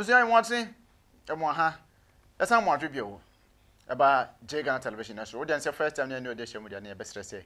Abusua yi mo ate ɛmo aha ɛsan mo adwe bio ɛba J Ghana Television ɛso wo deɛ nsɛ first time ne ɛne ɔde ahyɛ mu deɛ ne yɛbɛsrɛ sɛ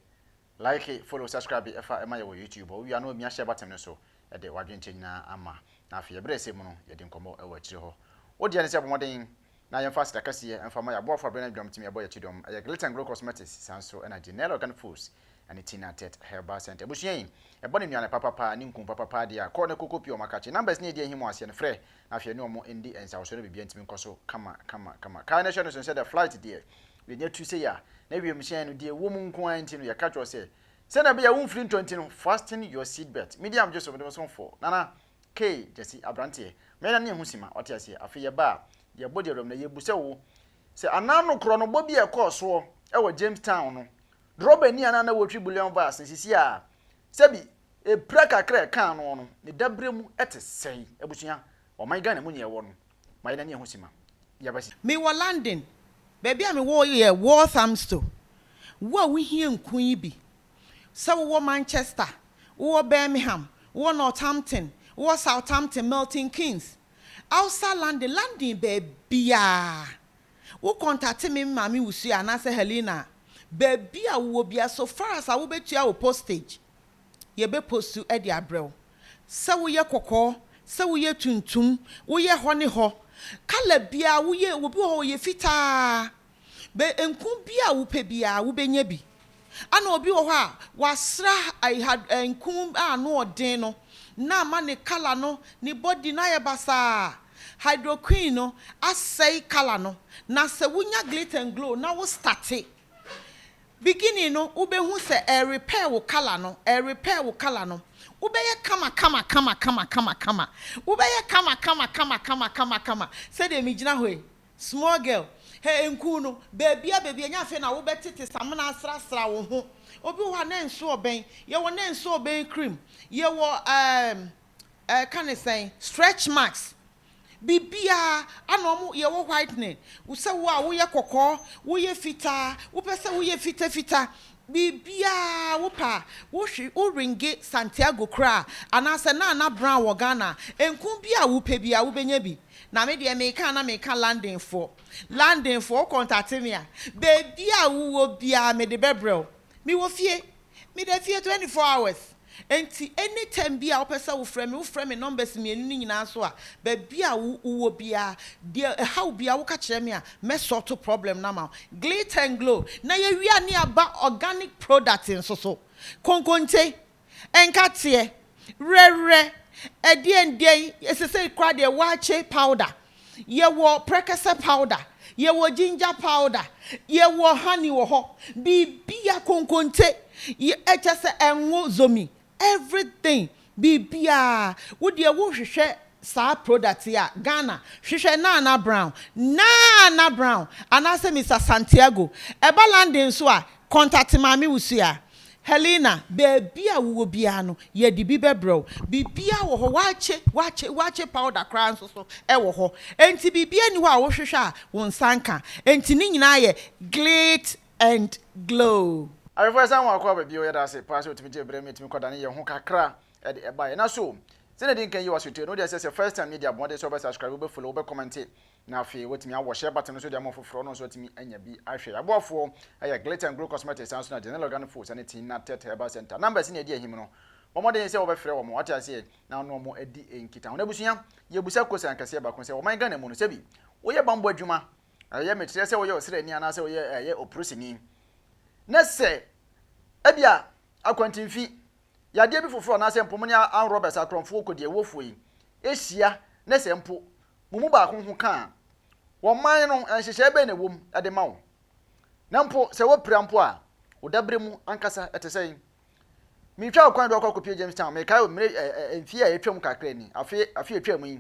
like follow subscribe ɛfa ɛma yɛ wɔ YouTube hɔ wowia no amia share button no so ɛde wadwenkyɛ nyinaa ama na afei ɛberɛ ɛsɛ mu no yɛde nkɔmmɔ ɛwɔ akyire hɔ wo deɛ ne sɛ bɔ mmɔden na yɛmfa aseda kɛseɛ ɛmfa ma yɛ aboafo abere no adwam tumi ɛbɔ yɛ kyidɔm ɛyɛ Glitter and Glow Cosmetics saa nso ɛna Janelle Organic Foods ɛne Tina Tet Herbal Center. Abusua yi, ɛbɔ ne nnuane papapa ne nku papapa deɛ a, kɔ ne koko pii wɔn akakye. Numbers ne ɛdi ahim wɔ aseɛ no, frɛ na afei ɛne wɔn ndi nsawosoɔ na biribiara ntumi nkɔ so kama kama kama. Kae na hyɛ no nso sɛ the flight deɛ, yɛnya tu sei a, na wiemhyɛn no deɛ ɛwɔ mu nko ara nti no, yɛka kyerɛ wo sɛ, sɛdeɛ ɛbɛyɛ a womfiri ntɔ nti no, fasten your seat belt. Me din a megye so, mede me somfoɔ, Nana K. Gyasi, aberanteɛ. Mɛyɛ na ne yɛn ho sima, wate aseɛ. Afei yɛba a, yɛbɔ deɛ awuram na yɛbu sɛ wo, sɛ anaa no korɔ no bɔ bi a ɛkɔɔ soɔ wɔ Jamestown no, Drɔbani a na na ɔretwi bullion vans no sisi a sɛbi epira kakra a ɛkaa noɔ no, ne dabrɛ mu te sɛn? Abusua, ɔman Ghana mu nea ɛwɔ no, ma yɛn ani ɛho sima. Yɛaba si. Mewɔ London, baabi a mewɔ yɛ Walthamstow. Wo a wohia nku yi bi, sɛ wowɔ Manchester, wowɔ Birmingham, wowɔ Northampton, wowɔ Southampton, Milton Keynes, outside London, London baabiara, Wo kɔntate me Maame Wusu anaasɛ Helena a, baabi a wowɔ biara, so far as a wobɛtua wo postage, yɛbɛ postu de abrɛ wo. Sɛ woyɛ kɔkɔɔ, sɛ woyɛ tuntum, woyɛ hɔ ne hɔ, colour biara woyɛ, obi wɔ hɔ ɔyɛ fitaa, bɛ nku biara a wopɛ biara wobɛnya bi. Ana obi wɔ hɔ a wasra nku a ano ɔden no na ama ne colour no, ne body no ayɛ basaa. Hydroquine no asɛe colour no. Na sɛ wonya Glitter and Glow na wo starte beginning no wobɛhu sɛ ɛrepair wo colour no, ɛrepair wo colour no. Wobɛyɛ kama kama kama kama kama kama. Wobɛyɛ kama kama kama kama kama kama sɛdeɛ megyina hɔ yi. Small girl, Hɛ nku no, baabia baabia ɛnyɛ afei na wobɛtete samina asrasra wo ho. Obi wɔ hɔ a na nso ɔbɛn, yɛwɔ na nso ɔbɛn cream, yɛwɔ ɛɛm ɛka ne sɛn, stretch marks, biribiara ana ɔmo yɛwɔ whitening, sɛ wo a woyɛ kɔkɔɔ, woyɛ fitaa, wopɛ sɛ woyɛ fitafita, biribiara wopɛ a, wohwe wo ringe Santiago koraa anaasɛ Nana Brown wɔ Ghana a, nku biara a wopɛ biara wobɛnya bi. Na me deɛ meka a na meka London foɔ. London foɔ wo contate me a, baabi a wowɔ biara mede bɛbrɛ wo. Mewɔ fie. Meda fie 24 hours. Enti any time biara a wopɛ sɛ wofrɛ me, wofrɛ me numbers mmienu no nyinaa so a, baabi a wowɔ biara, deɛ ɛha wo biara woka kyerɛ me a, mɛ sort problem no ama wo. Glitter and Glow. Na yɛwie a ne yɛaba organic product nso so. Konkonte. Nkateɛ, werɛwerɛ, ɛdeɛn deɛn, sesei koraa deɛ waakye powder, yɛwɔ prɛkɛsɛ powder, yɛwɔ ginger powder, yɛwɔ honey wɔ hɔ, biribia konkonte, kyɛ sɛ ɛnwo zomi, everything, biribiaa, wo deɛ wo hwehwɛ saa product yi a, Ghana, hwehwɛ Nana Brown, Nana Brown, anaasɛ Mister Santiago, ɛba London nso a, contact Maame Wusu a, Helena, baabi a wowɔ biara no, yɛde bi bɛbrɛ wo. Biribiara wɔ hɔ, waakye, waakye, waakye powder koraa nso so wɔ hɔ. Enti biribiara nni hɔ a wohwehwɛ a wo nsa nka. Enti ne nyinaa yɛ Glit and Glow. Awɛfoɔ yɛsan mo akɔ aba bio yɛda ase paa sɛ wotumi gye berɛ ma yɛtumi kɔ dane yɛn ho kakra de ɛbaeɛ na so sɛdeɛ ɛdi nkan yi w'asotie no wodeɛ sɛ sɛ first time nie deɛ abɔmmɔden sɛ wobɛ subscribe wobɛ follow wobɛ comment Na afei watumi awɔ share button no so de ama ɔfoforɔ no nso atumi anya bi ahwɛ. Yɛn aboafoɔ yɛ Glitter and Glow Cosmetics, saa nso na Janelle Organic Foods ne Tina Tet Herbal Center. Numbers na ɛdi ahim no, bɔ mmɔden sɛ wobɛfrɛ wɔn, wate aseɛ, na wo ne wɔn adi nkitaho. Na abusua, yɛbusa kosan kɛseɛ baako sɛ, ɔman Ghana mu no, sɛbi woyɛ bammɔ adwuma, ɛyɛ mekyerɛ sɛ woyɛ ɔsraani anaasɛ woyɛ ɛyɛ opolisini, na sɛ ebia akwantemfi, yadeɛ bi foforɔ anaasɛ mpo mo ne armed robbers, akorɔmfoɔ, kɔdiawuofoɔ yi hyia na sɛ mpo mo mu baako ho ka a, wɔ man no, nhyehyɛe bɛn na ɛwom de ma wo? Na mpo sɛ wopira mpo a, wo dabere mu ankasa te sɛn? Meretwa wo kwan de wakɔ akɔpie Jamestown. Mekae wɔ mmere ɛ ɛ mfie a atwam kakra ni, afe afe a atwam yi,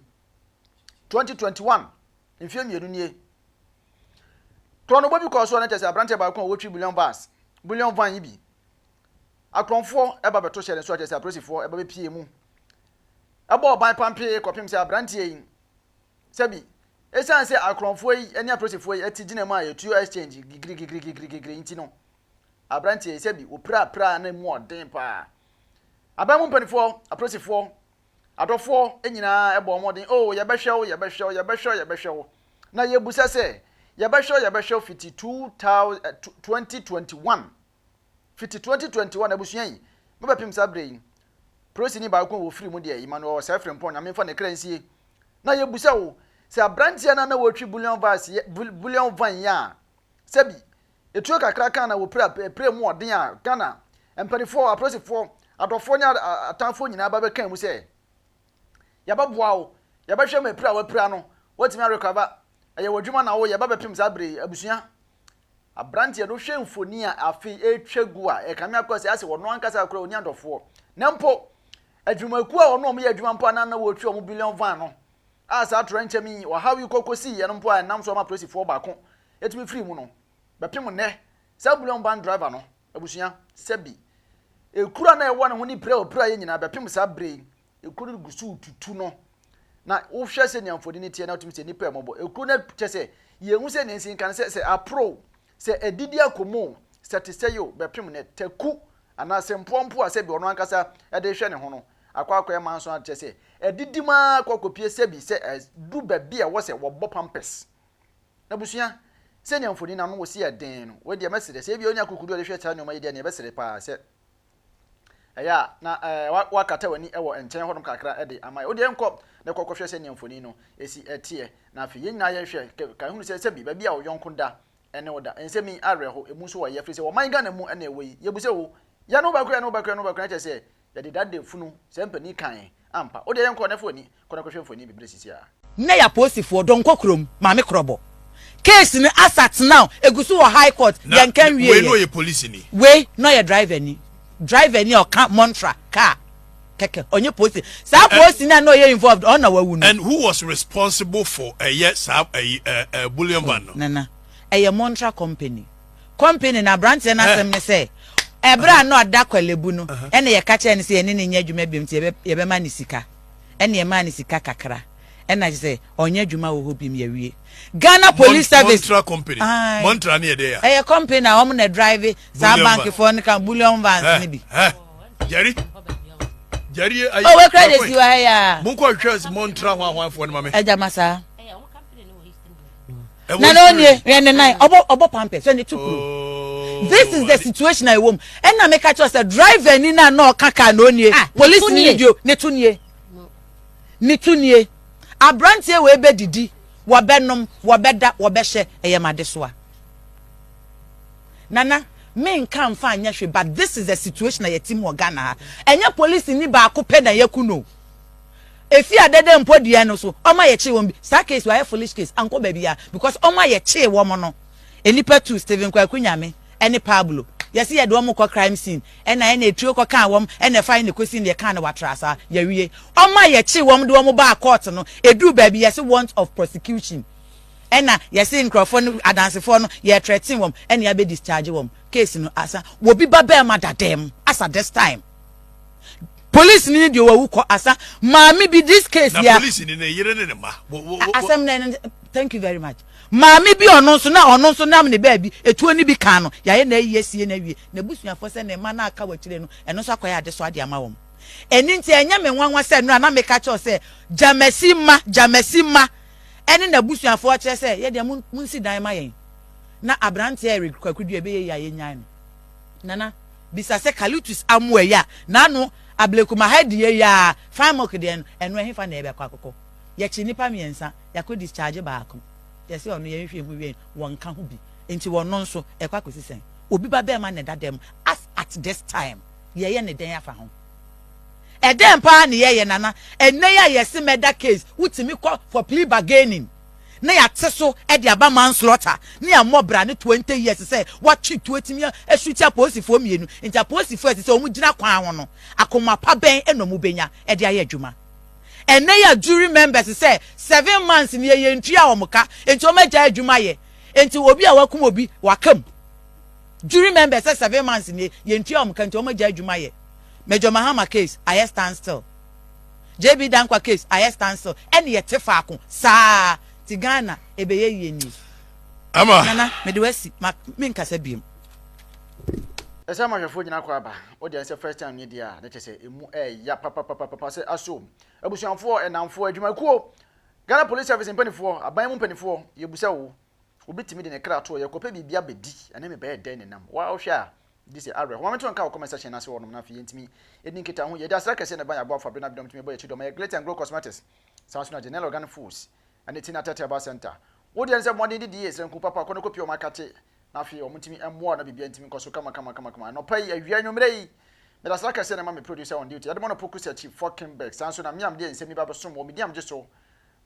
2021, mfie mmienu nie. Korɔnobɔ bi kɔɔ so a na kyerɛ sɛ aberanteɛ baako a wɔtwi bullion bus, bullion van yi bi, akorɔmfoɔ ɛba bɛto hyɛ ne so a kyerɛ sɛ apolisifoɔ ɛba bɛpie mu. Ɛbɔɔ ban pampee kɔpem sɛ aberanteɛ yi, sɛbi, esiane sɛ akorɔmfoɔ yi ne apolisifoɔ yi te gyina mu a yɛtuo exchange gigirigigirigigiri nti no, aberanteɛ yi, sɛbi, wɔpiraa piraa na emu ɔden paa. Aban mu mpanimfoɔ, apolisifoɔ, Adɔfoɔ nyinaa bɔɔ mmɔden, Oh, yɛbɛhwɛ wo, yɛbɛhwɛ wo, yɛbɛhwɛ wo, yɛbɛhwɛ wo. Na yɛbusa sɛ, yɛbɛhwɛ wo, yɛbɛhwɛ wo fiti 2021, fiti 2021, abusua yi, mobɛpem saa berɛ yi, polisini baako a wɔfiri mu deɛ, Emmanuel Osei Frimpong, Nyame mfa ne kra nsie. Na yɛbusa wo, sɛ aberanteɛ no a na wɔretwi bullion vans, bullion van yi a, sɛbi, Etuo kakra ka na wɔpira pira mu ɔden a Ghana mpanifoɔ, apolisifoɔ, adɔfoɔ ne atanfoɔ nyinaa ba bɛkaa mu sɛ, Yɛbɛboa wo, yɛbɛhwɛ ma pira a wapira no woatumi arekava, ɛyɛ w'adwuma na woyɛ, ɛba bɛpem saa berɛ yi, abusua. Aberanteɛ no hwɛ mfoni a afei ɛretwa gu a, ɛkame akɔ sɛ asɛ ɔno ankasa koraa ɔnni adɔfoɔ. Na mpo adwumakuo a ɔno wɔn yɛ adwuma mpo a na na wɔretwi wɔn billion van no a saa torɛnkyɛm yi ɔhaw yi kɔ kɔsiiɛ no mpo a ɛnam so ama apolisifoɔ baako tumi firii mu no, bɛpem nnɛ, saa bullion van driver no abusua, sɛbi, ekuro a na ɛwɔ ne ho ne pira a ɔpiraeɛ nyinaa, bɛpem saa berɛ yi, ekuro no gu so retutu no. Na wohwɛ sɛnea mfoni no teɛ na wotumi sɛ nnipa mmɔbɔ. Ekuro no kyɛ sɛ yɛnhu sɛ nea nsi nka no sɛ sɛ aporo o, sɛ adidi akɔ mu o, sɛ te sɛ yi o, bɛpem nnɛ, taku anaa sɛ mpoampo a sɛbi ɔno ankasa de rehwɛ ne ho no, akɔ akɔyɛ manso a kyɛ sɛ adidi mu ara kɔ akɔpie sɛbi sɛ ɛdu baabi a ɛwɔ sɛ wɔbɔ pampers. Abusua, sɛnea mfoni no ano wɔ si yɛ den no, wei deɛ mɛsrɛ sɛ ebia onya akokodu a ɔde hwɛ saa nneɛma yi deɛ, nea ɛbɛsrɛ paa sɛ ɛyɛ a na ɛɛ wakata w'ani wɔ nkyɛn hɔnom kakra de ama yɛ. Wo deɛ nkɔ na kɔ kɔhwɛ sɛnea mfoni no si teɛ, na afei yɛn nyinaa yɛnhwɛ ka hunu sɛ sɛbi baabi a wo yɔnko da ne wo da. Nsɛm yi awerɛho, emu nso wɔ yɛ, ɛfiri sɛ ɔman Ghana mu na ɛwɔ yi. Yɛbu sɛ o, yɛne wo bɛko, yɛne wo bɛko, yɛne wo bɛko, na kyerɛ sɛ Yɛde dade funu sɛ mpanin kan ampa. Wo deɛ yɛnkɔ na fa w'ani kɔ na kɔhwɛ mfoni bebree sisi a. Nnɛ yɛ apolisifoɔ dɔnkɔ kurom maame korɔbɔ case no as at now egu so wɔ high court Na yɛnka nwie wei no yɛ ɔyɛ polisini. wei na ɔyɛ driver ni driver ni a ɔka montra car kɛkɛ ɔnyɛ polisi saa And polisi ni a na ɔyɛ involved ɔno na wawu no. and who was responsible for ɛyɛ saa ɛyi ɛɛ ɛɛ bullion Oh van no? nana ɛyɛ montra company. Company no abranteɛ no asɛm ne sɛ ɛberɛ a na ɔda Kwalebu no ɛna yɛka kyerɛɛ no sɛ yɛne no nyɛ adwuma biom nti yɛbɛma no sika ɛna yɛmaa no sika kakra ɛna kyerɛ sɛ ɔnyɛ adwuma wɔ hɔ biom yɛwie Ghana Police Service Montra company ae Montra ne yɛ dɛ ya ɛyɛ company a wɔn na drive saa Bullion van bank foɔ no ka bullion vans no bi Jerry Jerry ayi oh wekura de si wɔ ha ya Monkɔ hwɛ Montra ho ahwanfoɔ no ma me ɛgya ma saa na na onie hwɛ ne nan ɔbɔ ɔbɔ pampers hwɛ ne tukuru oh, this is the situation a ɛwɔ mu ɛna meka kyerɛ sɛ driver ni na na ɔka kaa na onie ah, police ni ni dio ne to nie ne to nie aberanteɛ wei bɛ didi wɔbɛnom wɔbɛda wɔbɛhyɛ ɛyɛ ma de soa nana menka nfa anyɛ hwee but this is the situation a yɛte mu wɔ ghana ha ɛnyɛ police ni baako pɛ na yɛku no. Efi adɛdɛ mpo deɛ no so ɔma yɛkyee wɔn bi saa case wei ayɛ foolish case ankɔ baabiaa because ɔma yɛkyee wɔn no nnipa tu Stephen Kwaku Nyame ɛne Pablo yɛse yɛde wɔn kɔ crime scene ɛna ɛna etuo kɔ kaa wɔn ɛna ɛfa ɛna ɛkɔsi ne yɛkaa no watra saa yɛwie ɔma yɛkyee wɔn de wɔn baa court no eduru baabi yɛse want of prosecution ɛna yɛse nkurɔfoɔ no adansefoɔ no yɛ threaten wɔn ɛna yɛabɛ discharge wɔn case no asa wɔbi ba bɛɛma dadam asa this time Police ni deɛ wawu kɔ asa maame bi this case na ya. police ni ne yere ne ne ma. Asɛm na thank you very much. Maame bi ɔno nso na ɔno nso nam ne baabi etuo ne bi kan no yɛayɛ na ayi asie na awie na busuafoɔ sɛ ne mma na aka wɔ akyire no ɛno nso akɔyɛ ade so ade ama wɔn. Ɛni nti ɛnyɛ me nwanwa sɛ nnora na meka kyerɛ sɛ gyamasi mma gyamasi mma ɛne n'abusuafoɔ kyerɛ sɛ yɛ deɛ mo nsi dan ma yɛn na aberanteɛ Eric Kwaku Dua ɛbɛyɛ yie a yɛnyae no. Nana. Bisa sɛ Calyptus amoa yi a n'ano ablekuma ha deɛ yi aa fine milk deɛ no ɛno ɛhefa na yɛbɛkɔ akɔkɔ? Yɛkye nnipa miensa yɛakɔ discharge baako yɛse ɔno yɛnhwɛ mu wie no wɔnka ho bi nti wɔno nso ɛkɔ akɔsi sɛn? Obi ba bɛɛma na ɛda dɛm as at this time yɛyɛ ne dɛn afa ho? Ɛdɛn paa ne yɛyɛ Nana? Ɛnnɛ yi a yɛse murder case wotumi kɔ for plea bargaining na yɛate so de aba manslaughter ne yɛammɔ bra ne 20 years sɛ watwe tuo atumi asuti apolisifoɔ mmienu nti apolisifoɔ a ɛsɛ sɛ wɔn gyina kwan ho no akoma pa bɛn na wɔn bɛnya de ayɛ adwuma ɛnɛ yɛ jury members sɛ 7 months ne yɛyɛ ntua wɔn ka nti wɔn agya adwuma yɛ nti obi a wakum obi waka mu jury members sɛ 7 months ne yɛ ntua wɔn ka nti wɔn agya adwuma yɛ Major Mahama case ayɛ stand still. JB Dankwa case ayɛ stand still ɛne yɛte faako saa ti Ghana ɛbɛyɛ yie nie. Ama. Nana mede wasi ma menkasa biem. Ɛsɛ ama ahwɛfoɔ nyinaa kɔ aba. Wo deɛ sɛ first time nie deɛ a, na kyerɛ sɛ ɛmu ɛɛya papapapapa sɛ aso. Abusuafoɔ, ɛnamfoɔ, adwumakuo, Ghana Police Service mpanifoɔ, aban mu mpanifoɔ, yɛbusa wo, obi tumi de ne kra to hɔ, yɛkɔpɛ biribi abɛdi, ɛne me bɛyɛ dɛn nenam? Wo ara wohwɛ a, gye sɛ awerɛhoɔ. Ma mento nka wɔ comment section no ase hɔ nom na afei yɛntumi ɛdi nkitaho. Yɛde asra kɛseɛ na ɛba yɛn aboafo abere no abere na wɔtumi bɔ yɛn akyi dɔm. Ɛyɛ Glitter and Glow Cosmetics, saa nso na Janelle Organic Foods, ɛne Tina Tete Herbal Center. Wo deɛ ne sɛ mmɔden didi yie, srɛ nku papa, kɔ na kɔpie wɔn akate na afei wɔn ntumi mmoa wo na biribiara ntumi nkɔ so kama kama kama kama. Anɔpa yi, awia, anwummerɛ yi, meda asra kɛseɛ na ɛma me producer on duty, Edmond Opoku Sechi Falkenberg, saa nso na me a mede nsɛm yi ba bɛsom wɔ me din a megye so,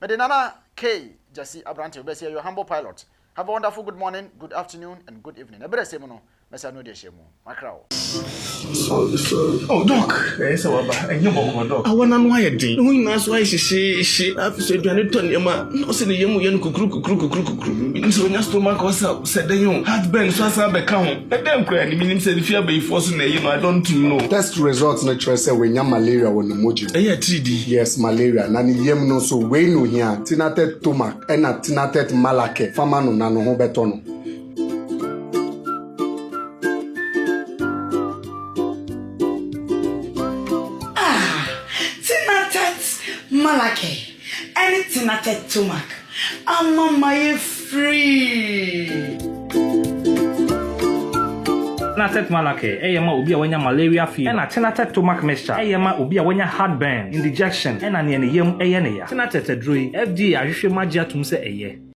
mede Nana K. Gyasi Abrante, wobɛsi your humble pilot. Have a wonderful good morning, good afternoon and good evening. Ɛberɛ ɛsɛ mu no, mɛsa no de ahyia mu. Makra wo. Sorry, sorry. Oh, Doc, ɛyɛ sɛ waba. Ɛnyɛ bɔkɔɔ, Doc. Awɔ n'ano ayɛ den. Ne ho nyinaa so ayɛ hyehyeehye. Na afei so aduane tɔ nneɛma. Na ɔsɛ ne yam yɛ no kukuru kukuru kukuru kukuru. Menim sɛ onya stomach ulcer sɛ dɛn o. Heartburn nso asan abɛka ho. Ɛdɛn koraa ni? Menim sɛ ne fie abayifoɔ so na ɛyi no. I don't know. Test result no kyerɛ sɛ wanya malaria wɔ ne mogya mu. Ɛyɛ atiridii. Yes, malaria. Na ne yam no nso, wei na ohia, Tinatet Tomac ɛna Tinatet Malake fa ma no na ne ho bɛtɔ no. Ah, Tinatet Malake ɛne Tinatet Tomac ama mayɛ free. Tinatet Malake yɛ ma obi a wanya malaria fever, ɛna Tinatet Tomac Mixture yɛ ma obi a wanya heartburn, indigestion, ɛna nea ne yam yɛ no ya. Tinatet aduro yi, FDA ahwehwɛ mu agye atom sɛ ɛyɛ.